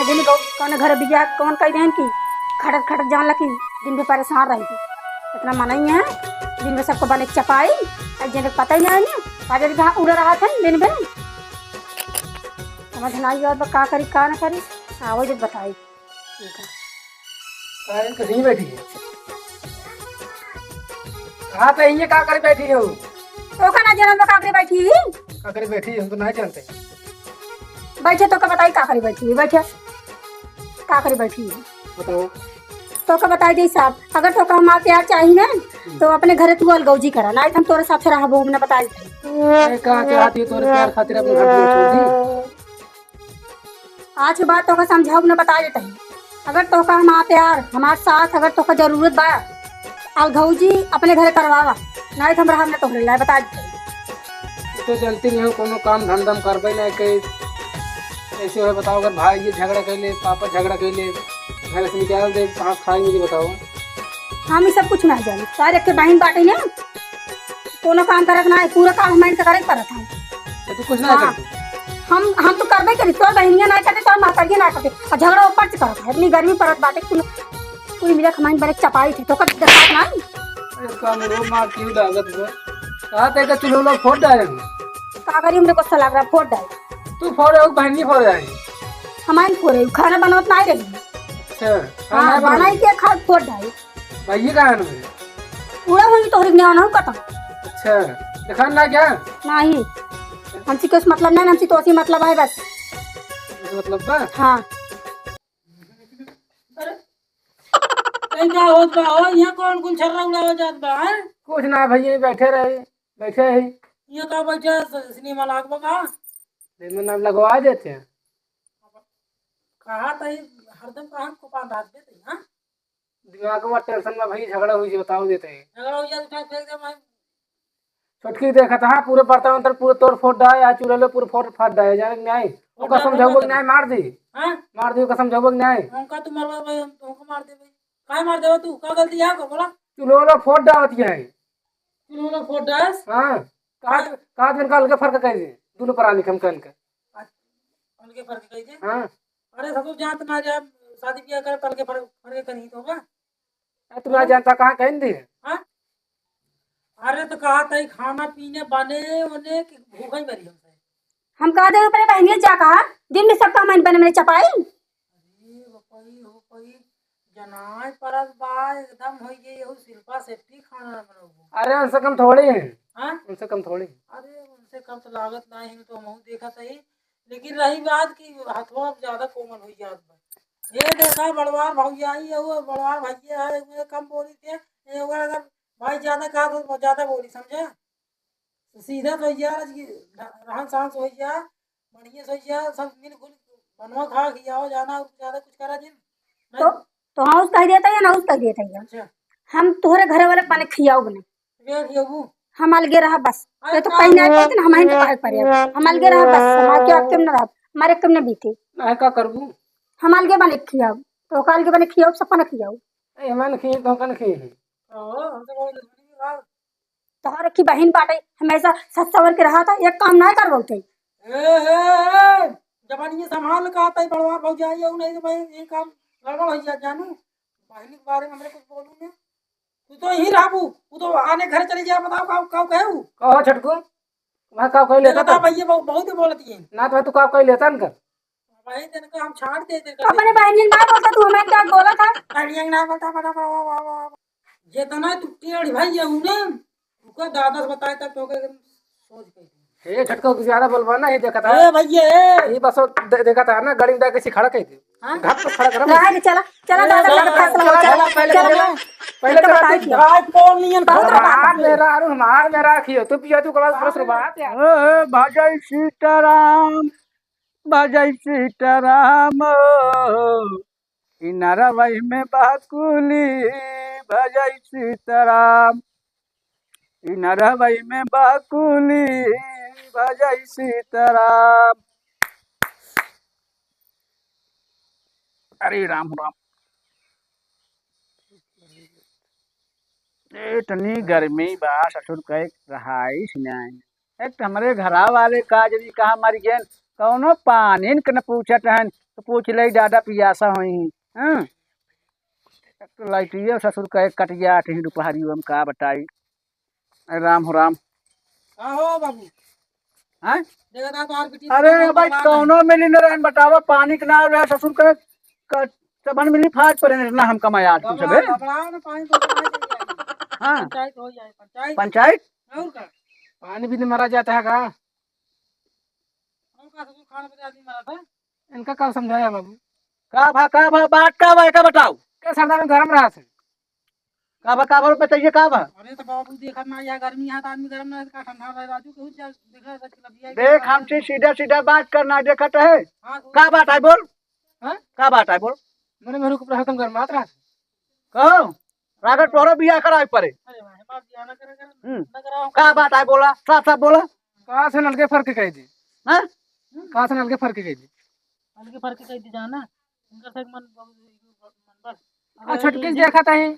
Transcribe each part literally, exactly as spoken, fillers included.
दिन को कौन घर बिया कौन कह देन कि खटत खटत जान लगी, दिन भर परेशान रही थी। इतना मनई है, दिन भर सबको बने चपाई, और जेने पता ही नहीं है, पता नहीं कहाँ उड़ा रहा था दिन भर। समझ ना आई और का करी का ना करी, आवो जब बताई। ठीक है। काहे कहीं बैठी है? कहाँ पे ये का करे बैठी हो? तो का ना जानब का करे बैठी ही? का करे बैठी हम तो नहीं जानते। बैठे तो का बताई का करे बैठी ही, बैठे। का करे बैठी ही? बताओ। तो का बताई दे साहब, अगर तो का हमार प्यार चाही ना, तो अपने घरे तू अलगौजी करा, नहीं तो हम तोरे साथ रहबो, हम ना बताई। अरे का चाहती है तोरे प्यार खातिर अपने घर छोड़ दी? आज के बाद तोका समझाउब न बता देत ही। अगर तोका हमार प्यार, हमार साथ, अगर तोका जरूरत बा, अलगौजी अपने घरे करवावा, नहीं तो हम रहब न तोहरे लाए, बता देत ही। तो जनती नहीं हो, कोनो काम धंधा में करबे नहीं करी। ऐसे हो बताओ, अगर भाई ये झगड़ा कर ले, पापा झगड़ा कर ले, घर से निकाल दे, कहाँ खाई मुझे बताओ। हम ई सब कुछ ना जानी, सारे के बहिन बाटे ना, कोनो काम करत ना है, पूरा काम हमारे से करे के पड़त है। तो तू कुछ ना हाँ। करती? हम, हम तो करबे करी, तोर बहिनिया ना करते, तोर महतारिया ना करते, और झगड़ा ऊपर से करत है, इतनी गर्मी पड़त बाटे, कुल, कुल मिला के हमारे बड़े चपाई थे, तो कर देखात ना। अरे काम रो मार क्यों लागत बा? कहा ते का चूल्हा फोड़ डाले हैं। का करी, हमरे गुस्सा लग रहा, फोड़ डाले। तू फोड़ रहे हो, बहनी फोड़ रहे हैं। हमारे फोड़ रही, खाना बनवत ना रही। अच्छा, हाँ, खाना बनाई बनाई के खा फोड़ डाले। भाई, ये कहाँ है? पूरा वही तोहरी ज्ञान हो कतम। अच्छा, दिखान ना क्या? नहीं, हमसे कुछ मतलब नहीं, हमसे तो उसी मतलब है बस। मतलब बा? हाँ। अरे, कहीं क्या होत बा हो? यहाँ कौन कौन छर्रा उड़ावा जात बा, हैं? कुछ ना भैया, बैठे रहे, बैठे ही। यहाँ का बैठे, स-, सिनेमा लाग बा का? सिनेमा नाम लगवा देते हैं। कहा तई हरदम कहाँ को पान रात में तई, हाँ? दिमाग में टेंशन में भाई झगड़ा हुई, बताओ देते हैं। झगड़ा हुई जाए, उठा फेंक दे भाई। छोटकी देखत, हाँ, पूरे बर्तन उर्तन पूरे तोड़ फोड़ डाए, आज चूल्हे लो पूरे फोड़ फाड़ डाए, जाने कि नहीं? फोड़ ओका डाए, समझाओ फोड़ कि डाए। नहीं, मार दी। हाँ? मार दी, ओका समझाओ कि नहीं? उनका तू मरवा भाई, हम, हमको मार दे भाई। काहे मार देवा तू? का गलती है को बोला? चूल्हो लो फोड़ डावत है। चूल्हो लो फोड़ डास? हाँ। कहा, हाँ। कहा दिन का अलगे फर्क कह दे, दोनों प्राणी के हम कहन का। अलगे फर्क कह दे? हाँ। अरे ससुर जात ना जा, शादी ब्याह कर, तल के फर-, फर के कहीं तो होगा। अरे तू ना जानता कहाँ कहीं दे? हाँ? अरे तो कहा तई खाना पीने बने ओने कि भूखा ही मरी हमसे। हम कहा दे अपने बहनिया जा कहा, दिन में सब काम बने बने चपाई। अरे बपई हो पई, जनाय परत बा, एकदम होई गई, यहू शिल्पा शेट्टी खाना बनउबो। अरे उनसे कम थोड़ी है। हाँ? उनसे कम थोड़ी। अरे उनसे कम तो लागत ना है, तो हमहू देखत ही। लेकिन रही बात कि हथवा अब ज्यादा कोमल हो जात बा। ये देखा बड़वार भौजाई है, वो बड़वार भैया है, वो कम बोली थे, ये ओकरा अगर भाई ज्यादा कहा तो ज्यादा बोली, समझा? तो सीधा तो यार आज की रहन सहन से हो जा, बढ़िया से हो जा, सब मिलजुल बनवा खा खियाओ जाना और ज्यादा कुछ करा जिन। तो, नहीं। तो हाँ उस कह देता है या ना उस कह देता है? अच्छा। हम तोहरे घर वाले बने खियाओ बने। वे खियाबू? हम अलगे रहा बस। अरे तो का कहीं ना हुआ? कहते ना, हम आइन तो काहे पर हम अलगे रहा बस, हमारे क्यों अक्कम ना रहा, हमारे अक्कम ना बीते। नहीं का करबू? हम अलगे बने खियाओ, तो का अलगे बने खियाओ, सबका ना खियाओ। ए, हमारे ना खिए, तो का ना खिए? ओ, हम तो बहुत दुश्मनी की बात। तोहर की बहिन बाटे, हमेशा सच सवर के रहा था, एक काम ना करवते। ए, ए, ए, जबानिया संभाल का आता है, बड़वा भौजाई, नहीं तो भाई ये काम गड़बड़ हो जात जानू। बहिनी के बारे में हमरे कुछ बोलू ना। तू तो यहीं रहबू, तू तो आने घर चली जा, बताओ का, का कहे उ? कहो छोटकू, वहाँ का कोई लेता देखा था था? भैया बहुत, बहुत बोलती है। ना तो तू का कोई लेता न कर। भाई दिन का हम छाड़ दे दे कर अपने दे। बहनियन ना बोलता, तू हमें क्या बोला था? बहनियन ना बोलता, बड़ा, बड़ा, बड़ा, बड़ा, बड़ा। जितना तू टेढ़ भाई ये हूँ ना, उनका दादा से बताए तक तो के सोच के। हे छोटकू, कुछ ज्यादा बोलबा ना, ये देखा था। ए भैया, ए। ये बस दे-, देखा था ना, गाड़ी में जाके सिखाड़ा कह दे। हाँ? घाट पर खड़ा करो। रहे दे, चला, चला, ए, दादा, चला, दादा, फैसला हो, चला, चला, चला, पहले चला, चला, चला। पहले चला, बताई दे। आज कौन नियन बहुत खड़ा? हमार मेरा, अरे हमार मेरा खियो, तू पियो, तू कला हाँ। बस बात है। ओ, ओ, भजई सीताराम, भजई सीताराम, ओ, ई नरवई में बाकुली, भजई सीताराम, ई नरवई में बाकुली, भजई सीताराम। अरे राम राम। ए, इतनी गर्मी बा, ससुर कहे रहाइश नहीं। एक तो हमरे घरा वाले का जनी कहाँ मर गए, कौनो पानी के न पूछत हन, तो पूछ ले, ज्यादा पियासा होई। हाँ? एक तो लाइटियो ससुर का एक कटिया आठ ही दोपहरियो, हम का बताई। अरे राम हो राम। का हो बाबू? हैं? देखा था तो आर बिटिया अरे का भाई, बंगला कौनो मिली न रहन, बतावा, पानी के ना रहे ससुर का, का सबन मिली फाट परे ना, हम कमाया आज कुछ बबड़ा, बे। बबड़ा ना पानी तो बबड़ा ही जाए। हाँ। पंचायत हो जाए, पंचायत। पंचायत? और का? पानी भी नहीं मरा जाता है का? और का ससुर खाने पे आदमी मरा था? इनका का समझाया बाबू? का भा, का भा, बात का भा, एका बताओ। का सरदा में गरम रहा से? का भा, का भा, बताइए का भा? अरे तो बाबू देखा ना, यह गर्मी है तो आदमी गरम ना, का ठंडा रहे राजू, कहूँ जा, देखा था कि लबिया देख, हमसे सीधा सीधा बात करना, देखत है। हाँ, तो का बात है बोल? हाँ? का बात है बोल? मेरे मेरे को प्रहतम गरमात रहा से। कहो, रागर तोहरो बियाह करावे पड़े। अरे भाई, हमार बियाह ना करे, करे, हम्म। ना कराओ। का बात है बोला, साफ साफ बोला। कहाँ से नलके फर्क कह दी? हाँ? कहाँ से नलके फर्क कह दी? नलके फर्क कह दी जाना। इनका से मन, मन बढ़। आ, अरे छोटकी ये देखा ताही,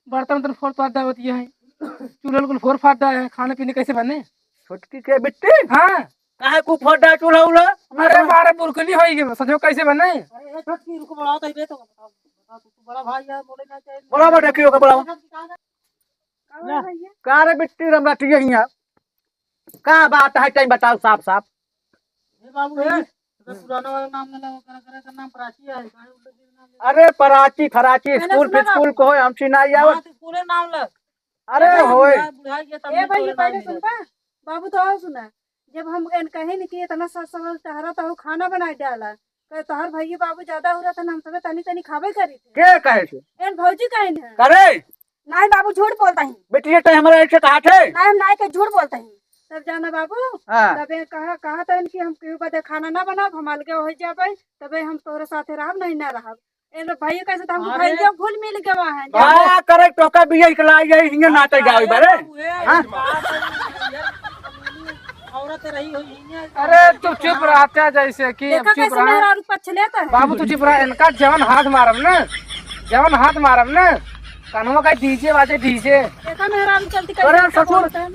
बर्तन उर्तन फोड़ फाड़ डावत ये है। चूल्हा उल्हा फोड़ फाड़ डाए है, खाने पीने कैसे बने? छोटकी के बिट्टी? हाँ। काहे को फोड़ डाए चूल्हा उल्हा? अरे मारे बुरकली होई गए, सचो कैसे बने? अरे ये छोटकी रुको, बड़ा तो ये तो बता, बता, तू बड़ा भाई है, बोले ना चाहिए। बड़ा बेटा क्यों का बड़ा? का रे बिट्टी रमराटी यही है? का बात है, टाइम बताओ साफ साफ। ए बाबू, ए, तो पुराना वाला नाम लेला, ओकरा करे का नाम प्राची है, काहे उल्टा सीधा नाम लेला? अरे प्राची फराची, मैंने स्कूल सुना फिर ना। स्कूल को होय, हम चिन्हाई आवत। हाँ, तो स्कूले नाम ले। अरे ए, होय। बुढ़ा, बुढ़ा के तब ए भी भाई, तोरे ये नाम पहले ले। सुन पा। बाबू तो और सुना। जब हम एन कहे न कि इतना सास सवाल टहरा तो खाना बनाए डाला। कहे तोहर भैया बाबू ज्यादा हो रहा था ना, हम सबे तनी तनी खाबे करी थे। के कहे से? एन भौजी कहे न। करे? नाहीं बाबू, झूठ बोलता ही। बेटी, ये तो हमारा एक से कहा थे। नाहीं, हम नाहीं के झूठ बोलता ही। तब जाना बाबू, हाँ। तबे कहा, कहा था इनकी हम केहू बदे खाना ना बनाब, हम अलगे हो जाबे, तबे हम तोरे साथे रहब, नहीं ना रहब। ए लो भाई, कैसे तो हमको अरे। भैया घुल मिल गवा है। का करे, टोका बिया इकला, ये हिंगे नाचे जावे बारे। बाबू, ए, हाँ? बात है, ये औरत रही हुई हिंगे। अरे, तू चुप रहता जैसे कि देखा चुप कैसे रहा। मेहरारू पक्ष लेता है। बाबू, तू चुप रहा, इनका जवन हाथ मारब ना, जवन हाथ मारब ना, कनवा का डीजे बाजे, डीजे। देखा मेहरारू चलती अरे कैसे ससुर, बोलता है।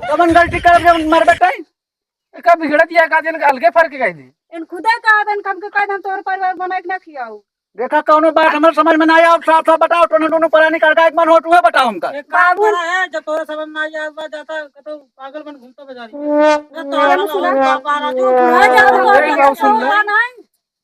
कवन गलती करब जब मरबे तई? का बिगड़त या का दिन का अलगे फर्क कह दी। इन खुदे कहा था, इनका हमके कह दे, हम तोहर परिवार बनाए के ना खियाऊ। देखा कौनो बात हमरे समझ में ना आया, अब साफ साफ बताओ, तो दोनों परानी का अलगा एक मन हो, तू है बताओ हमका। एक काम बाबू। करा है, जब तोहरे समझ में ना आया, बा जाता, कतो पागल बन घूमता बाजारी। ये तो ये हम सुना। बाबा राजू, हाँ, जाओ, जाओ, ए, जाओ, बाबू, सुन ले। जाओ, नहीं।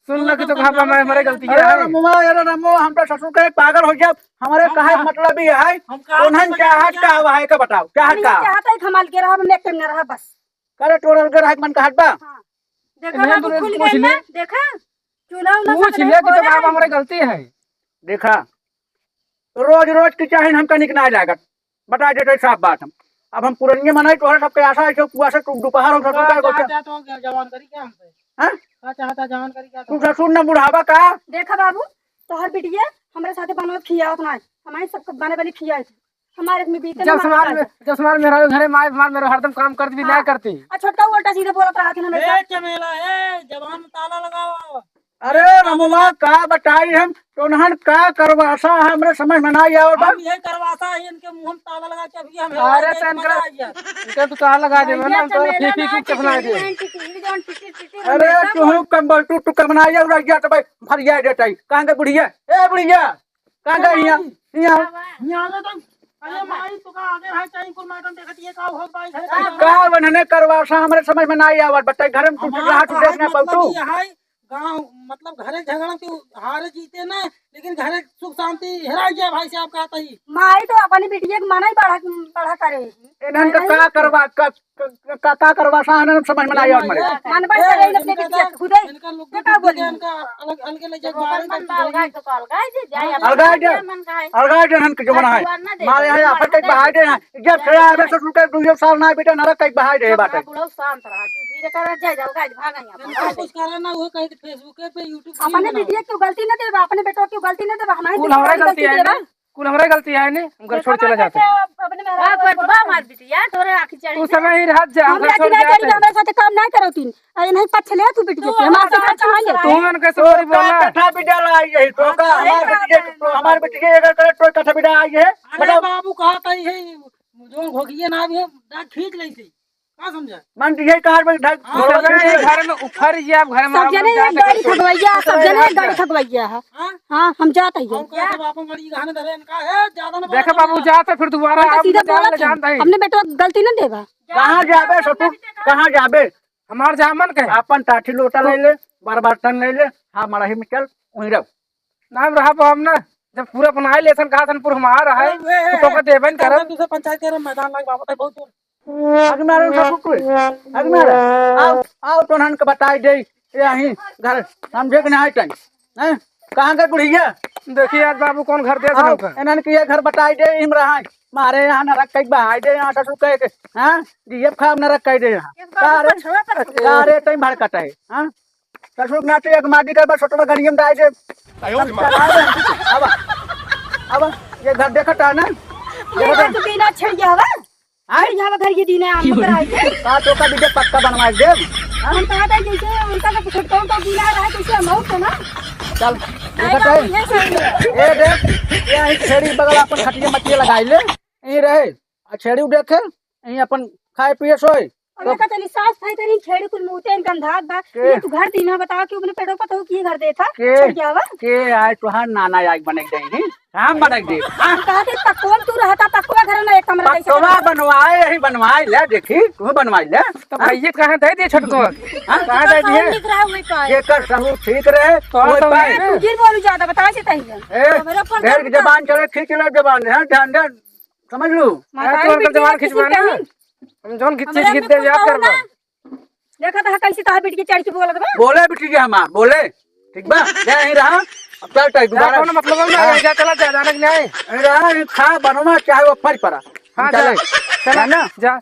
सुन ले कि तो कहाँ पर मैं, हमारी गलती अरे है। रमुआ, अरे रमुआ, हम तो ससुर के पागल हो गया। हमारे हम कहा का? मतलब ये है, हम का उन्हन समझ चाहत गया? का हवा है का बताओ, चाहत हम ये का? चाहत है कि हम अलगे रहब, हम एक टाइम ना रहब बस। करे तोर अलगे रहे के मन कहत बा? हाँ। देखा इन्हें बाबू तो खुल पूछ गइल ले। ना, देखा? चूल्हा उल्हा पूछ सब ले कि तो फोड़े बाबा हैं। हमारी गलती है। देखा, रोज रोज की चाहे हमका निक ना लागत। बता देते साफ बात हम। अब हम पुरनिया मनाई, तोहरे सबके आशा है कि कुआ से तू दोपहर हो ससुर का का गोठा। चाहता तो जवान करी क्या हमसे? हाँ? का चाहता जवान करी क्या तू तो? ससुर न बुढ़ावा का? देखा बाबू, तोहर बिटिया हमरे साथे बनवत खियावत ना है। हमारे सबको बने बने खियाई थी। हमारे में बीते जब ना सवाल मारता में, है। जब सवाल में रहो घरे माई, हमार मेरे हरदम काम करती भी हाँ। ना करती। आ छोटका उल्टा सीधे बोलत रहा थी हमेशा। ए चमेला, ए जवान में ताला लगाओ। अरे रमुआ, का बताई हम, तोनहन का करवासा है, हमरे समझ में ना आवत बा। हम ये करवासा है, इनके मुंह में ताला लगा के अभी हम अरे हेरा तो इनका, मजा आ गया। इनका तो ताला लगा दे, भैया, ना, हम तो चमेला फीकी ना की चपना दे। टिटी, टिटी, जौन टिटी, टिटी, अरे हमेशा तू बोल। कम बोल, तू, तू कम ना ये उड़ा गया तो भाई, भर गया देता ही। कहाँ के बुढ़िया? ए बुढ़िया, कहाँ गई हियाँ? हियाँ। हियाँ आ जा तो। अरे माई, तो का आगे रहा, चाहे कुल मैडम देखती है, का हो भाई, घर का का बनने करवासा, हमरे समझ में ना आवत, बताई, घर में तू हमार हाथ उठे ना कहत पाऊ तू। मतलब ये है, गाँव, मतलब, घरे झगड़ा के हारे जीते ना, लेकिन घरे सुख शांति हेरा गया भाई साहब, कहता ही। माई तो अपनी बिटिया के मना ही बढ़ा, बढ़ा करे। इन्हन का नहीं। का करवा, का, का, का, का करवा सा, इन्हन समझ में ना आया हमारे। मन बढ़ करे, ए, इनके इनका पीछे तो, खुदे। इनका लोग के का बोली? इनका अलग, अलग ले जाए, जब बाहर ओकर मन करके बा, अलगा है तो का अलगा है, जे जाए हाँ। अपन अलगा है जे, मन का है। अलगा है जे इन्हन के जमाना है। दुआर ना दे, मारे यहाँ दुआर आफत ना के दे। बहाय दे हैं। जब जाए से आवे तो। ससुर के दुइयो साल ना बेटा नरक कहीं बहाय रहे बाटे। बुढ़ऊ शांत रहा, धीरे कर जाए, जाओ, गाय भाग यहाँ पर। इनका कुछ करे ना, वो कहीं Facebook पे, YouTube पे अपने बनाओ। बिटिया की गलती ना देबा, अपने बेटवा की गलती ना देबा, हमारे कुल हमारा गलती है देबा। नहीं, कुल हमारा गलती है नहीं, हम घर छोड़ चला जाते हैं। अपने मेहरारू का करत बा हमार बिटिया, तोरे आँखी चढ़ी उस ना। समय ही रहत जा, हम हम घर छोड़ जाते हैं। हमारे साथ काम नहीं करो तीन। अरे नहीं, पछ ले तू बिटिया तू के, हमारे से पछ नहीं ले। तू मन कैसे तो बोली का बोला? कथा बिडाल आई है, तो का हमार बिटिया, तो हमार बिटिया अगर करे तो कथा बिडाल आई है, अरे बताओ। बाबू कहा था ये, जो घोगिए ना भी है, ना खींच लेते। का समझे? मन तो यही कहा भाई, ढाई हाँ, सब जने घर में उफर जाब, घर में सब जने एक गाड़ी थकवैया, सब जने एक गाड़ी थकवैया है। हाँ? हाँ, हम जात हई। और का सब आपन गाड़ी गहने धरे इनका है, ज्यादा ना देखा बाबू, जात है फिर दोबारा हम तो आप सीधे बोलत है। हमने बेटवा गलती ना देबा। कहाँ जाबे ससुर, कहाँ जाबे? हमार जामन के आपन टाठी लोटा ले ले, बर्तन ले ले, हाँ मड़ही में चल, वहीं रह। नाम रहा बाबू ना, जब पूरा बनाए लेसन कहा सन पूरा हमार है, अरे, तो का देबे न करब। दूसरे पंचायत के मैदान लाग बाबा बहुत जोर। आगे मारे सब कुछ, आगे मारे। आओ, आओ तो नन के बताई दे, ये अहीं घर समझे कि नहीं तन? हैं? कहाँ के बुढ़िया? देखिए आज बाबू कौन घर दे आओ, हमका। इन्हन के ये घर बताई दे, हम रहा। मारे यहाँ नरक कई बहाई दे, यहाँ ससुर कहे के, हाँ? ये खाब नरक कह दे यहाँ। का रे? का रे, तई भड़कत है, हाँ? ससुर ना तो एक माटी का बस छोटवा गड़ियम डाल दे। आयो रे माँ। अब, अब, ये घर देखत है ना? ये घर तो बिना छेड़िया हवा। हाँ? छेड़िया हवा घर के दीने आम कराए के। का तो का बीजे पक्का बनवा दे। हाँ? हम कहा था जैसे उनका तो छोटका उनका गीला रहा, जैसे हम और तो ना। चल, नहीं, देखत है? बाबू, ये सही है। ए देख, ये आई छेड़ी बगल अपन खटिया मटिया लगाई ले। यहीं रहे। आ छेड़ी देखे, यहीं अपन खाए पिए सोए। अब तो एका तनी साफ सफाई करी, छेड़ी कुल मुते गंधात बा। के? ये तू घर दीना बताओ कि अपने पेटो पतो की घर देता? के? छेड़िया हवा? के आए तोहार नाना आए बने गई ही? हम बने दे। हाँ? हम कहा कि पकवन तू रहता, पकवा घर में एक कमरा कैसे पकवा बना? बनवाए, यही बनवाए, ले देखी, तू बनवाए ले। तो हाँ? भैया कहाँ दे दिए छोटको? हाँ? कहाँ दे दिए? निक रहा वही पाए। जेकर सहू ठीक रहे, तो वही तो पाए। है। तू गिर बोलू ज्यादा, बता से तही है। ए, हमारे ऊपर ढेर दम जबान चले, खींच ले जबान, हाँ, ध्यान दे। समझ लू? मातारी तोर बिटिया जबान किसी खिंचवाना। कहीं। हम जौन खींच, हमरे खींच में दे, कुछ याद कहू करबा। ना। देखा था कैसे तोहर बिटिया चढ़ के बोलत बा। बोले बिटिया हमार, बोले। ठीक बा? जा यहीं रहा। अब चल तई जा, दोबारा। कौनो मतलब ना, हाँ। जा चला जा, जाने के नहीं। यहीं रहा, यहीं खा, बनवा, चाहे वो फर पड़ा। हाँ, चले। जा। चला। है ना? जा।